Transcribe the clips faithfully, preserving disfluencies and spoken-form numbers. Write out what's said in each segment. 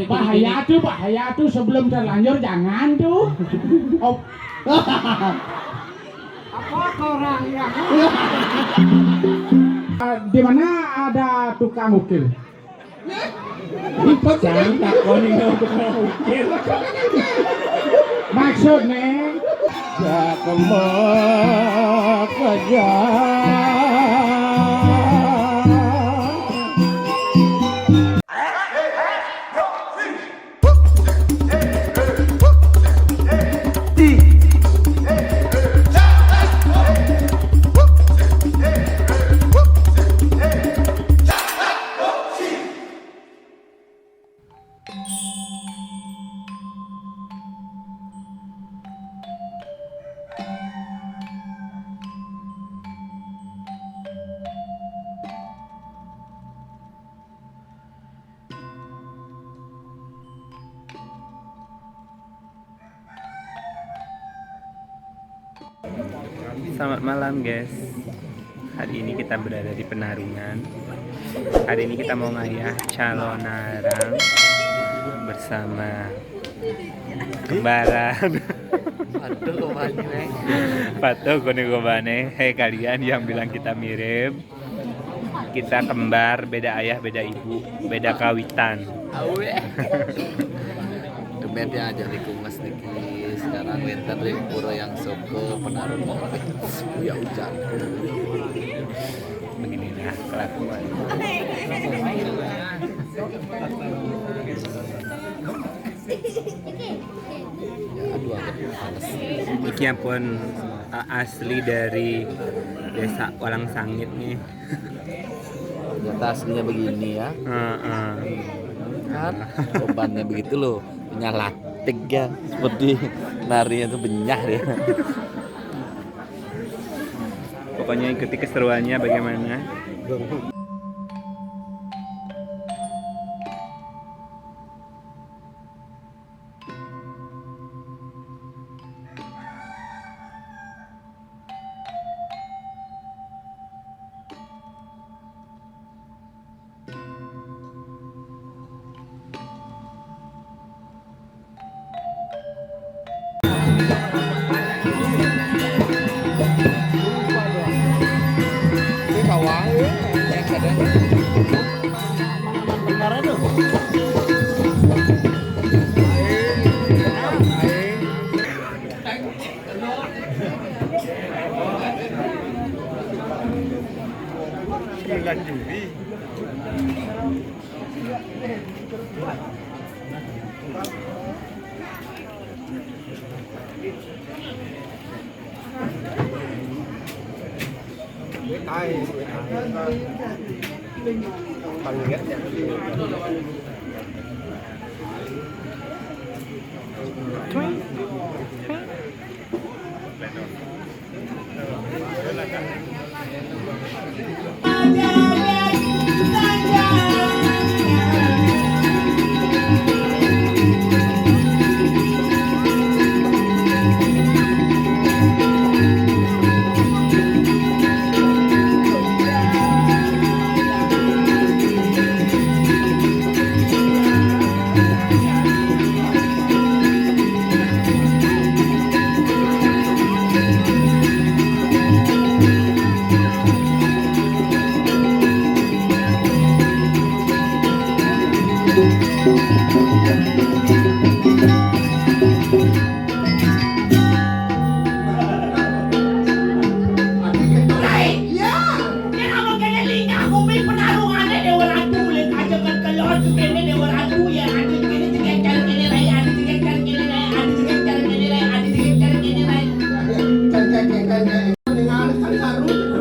Bahaya tuh, bahaya tuh, sebelum terlanjur jangan tuh. Op. Apa orang yang Eh, di mana ada tukang ukir? Jangan takoni tukang ukir. Maksudnya? Ya kemok aja. Selamat malam, guys. Hari ini kita berada di Penarungan. Hari ini kita mau ngayah calonarang bersama kembaran. Patuh kok, Bang, nih. Patuh kok nih, kok, Bang, nih. Hei, kalian yang bilang kita mirip. Kita kembar, beda ayah, beda ibu, beda kawitan. Awe. Kemudian aja dikunges niki, sekarang wénten ring pura yang soko Penarungan. Ya, ujar. Begini nah kelakuan. Ya, aduh, agak males. Iki ampun, eh, asli dari Desa Walang Sangit nih. Ternyata aslinya begini ya. Heeh. Kan? Bebannya begitu loh. Punya latik ya. Seperti narinya tuh benyah dia. Pokoknya ikuti keseruannya bagaimana. Sembilan juri.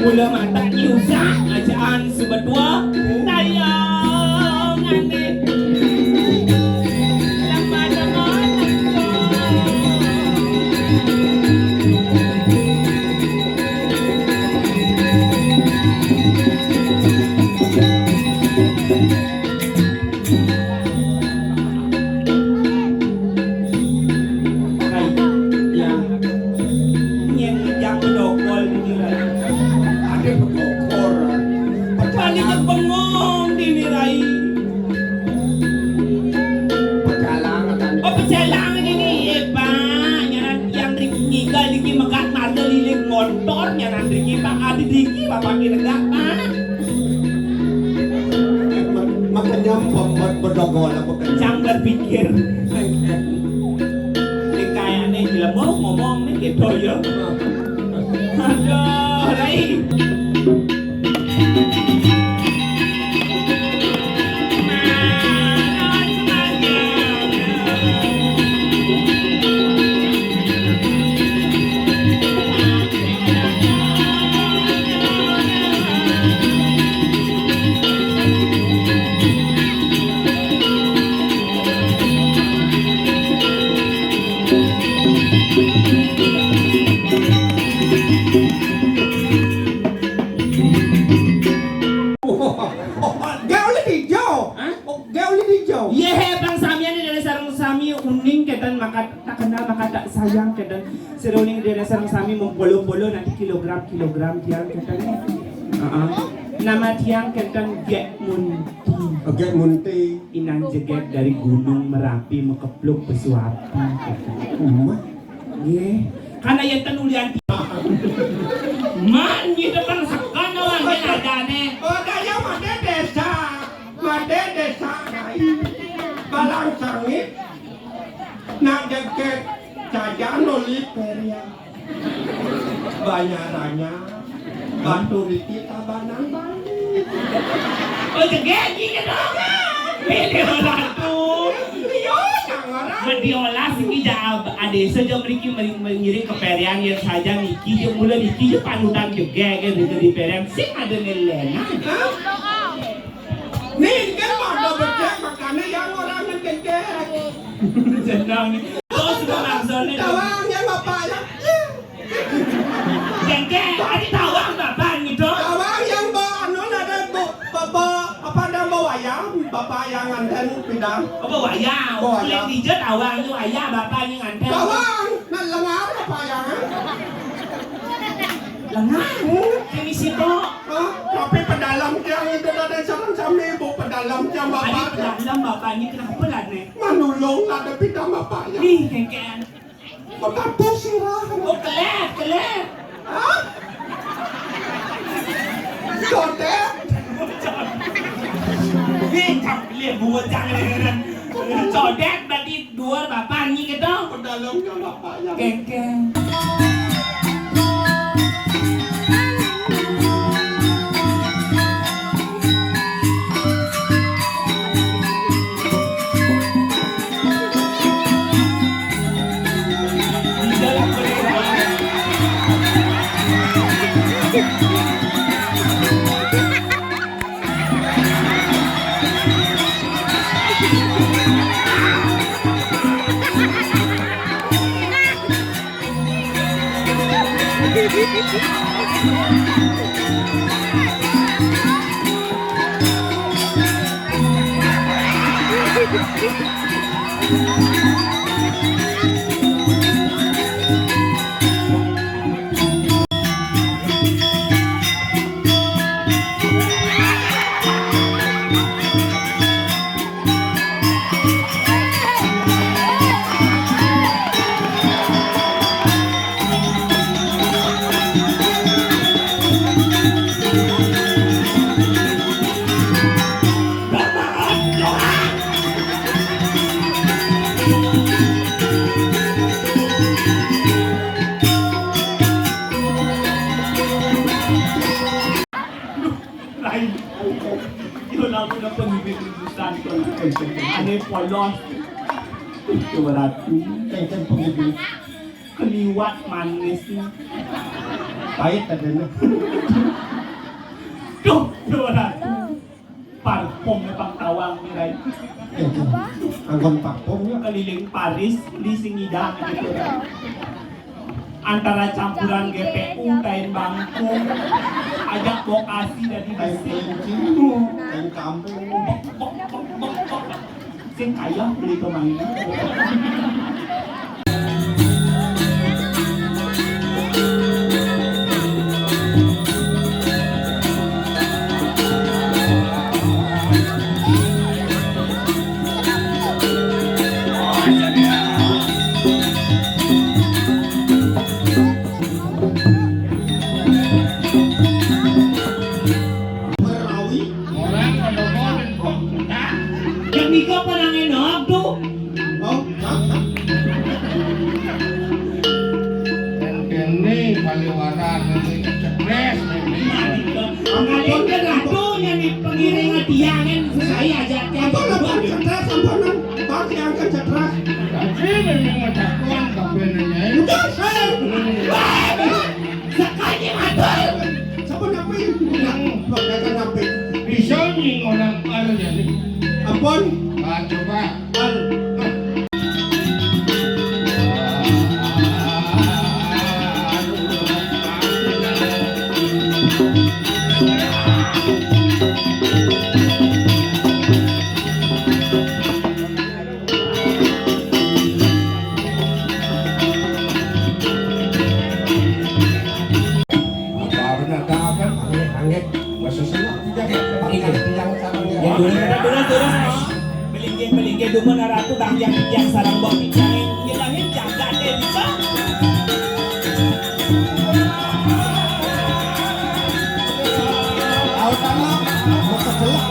Mula matak diusah ajaan subatua tayangane. Lemah-lemah nengko. Jangan berpikir. Ini kayaknya jelema ngomong nih gitu ya. Aduh, Rai. Gaul di hijau. Hah? Oh, gaul di hijau. Iya, he, bang samian ini dari sarung sami uning ketan makat tak kenal maka tak sayang ketan. Seruling dari sarung sami mempolo-polo nanti kilogram-kilogram tiang ketan. Heeh. Nama tiang ketan Gek Munti. Gek Munti. Inan jeget dari Gunung Merapi mekepluk pesuapi ketan. Umah. Nggih. Karena yang ten ulian. Mak nggih depan sekana wangge adane. Oh, kaya made desa. Made desa. Balang sangit. Nak jeget saja nuli peria. Banyarannya batu riti tabanan balik. Oh, jegegi ya dong. Pilih batu. Iya, jangan. Mediolas iki ja adesa ja mriki mriki ngiring keperian yen saja niki ya mula niki ya panutan jegege di keperian sing ada nelena. Hah? Nih, kan ada becek makanya yang orang ngedek. Jenang. Terus langsung nih. Tawang yang bapak ya. Jengke, tadi tawang bapak gitu. Tawang yang bawa anu ada bu, bapak apa ada bawa wayang, bapak yang nganten pindah. Apa wayang? Bawa wayang. Kulit hijau tawang itu wayang bapak ini nganten. Tawang, nah lengar apa yang? Lengar. Hmm? Ini situ. Hah? Tapi pedalam tiang itu ada sarang sami bu pedalam tiang bapak. Tadi pedalam bapak ini kenapa lah nih? Manulung ada pindah bapak ya. Nih, jengke. Kok kados sirah? Oh, kelet, kelet. Hah? Codet. Nih, cak, lihat buat jangan. Codet berarti dua bapak ni gitu. Pedalangnya bapak ya. Kengkeng. Lain. Yo lagu na pengibig lusan. Ane polos. Tuh, ratu. Tengken pengibig. Keliwat manis. Pahit adanya. Duh, yo ratu. Parfumnya pang tawang nih, Rai. Tengken. Anggon parfumnya. Keliling Paris, di sing ngidang gitu. Antara campuran G P U, tain bangku, ajak bokasi dari besi. Tain kampung. Sing kaya beli pemain. Merawi. Orang ada mau dan kok enggak. Nika panangen nok tu. Oh, hah? Kan kene paliwatan ini cetres ini. Nah, nika. Ampun, kalian kan ampun. Ratunya nih pengiring tiangen saya aja kan. Ampun, ampun, cetres, ampun, ampun, tiangen cetres. Tapi memang ngatakan tapi nanya. Udah, saya. Sekali matur. Sampun napi? Nah, kok kagak napi? Bisa nying orang anu jadi. Ampun. Ah, coba. Al. Apa benar dah kan? Anget, anget. Masa senang tidak? Iya. Yang dulu, dulu, dulu, melinggih, melinggih, duma naratu, bang, yang, yang sarang bang, yang, yang lahir jagat, eh, bisa. Tahu kan, Mak? Mau keselak.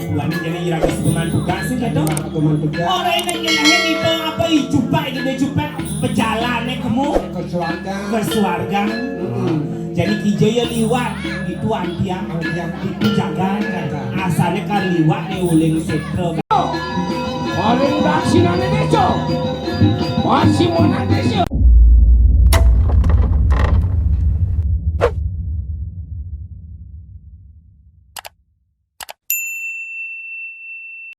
Bulan ini jadi iraga sebulan tugas sih, gitu. Sebulan tugas. Orang yang nyenahin itu apa, ijupai, gitu, ijupai. Pejalannya kamu ke swarga. Ke swarga. Mm-mm. Jadi kija ya liwat itu antiang. Antiang. Itu jagan. Jagan. Asalnya kan liwat nih uling setra. Paling daksinane desa. Pasimunan desa.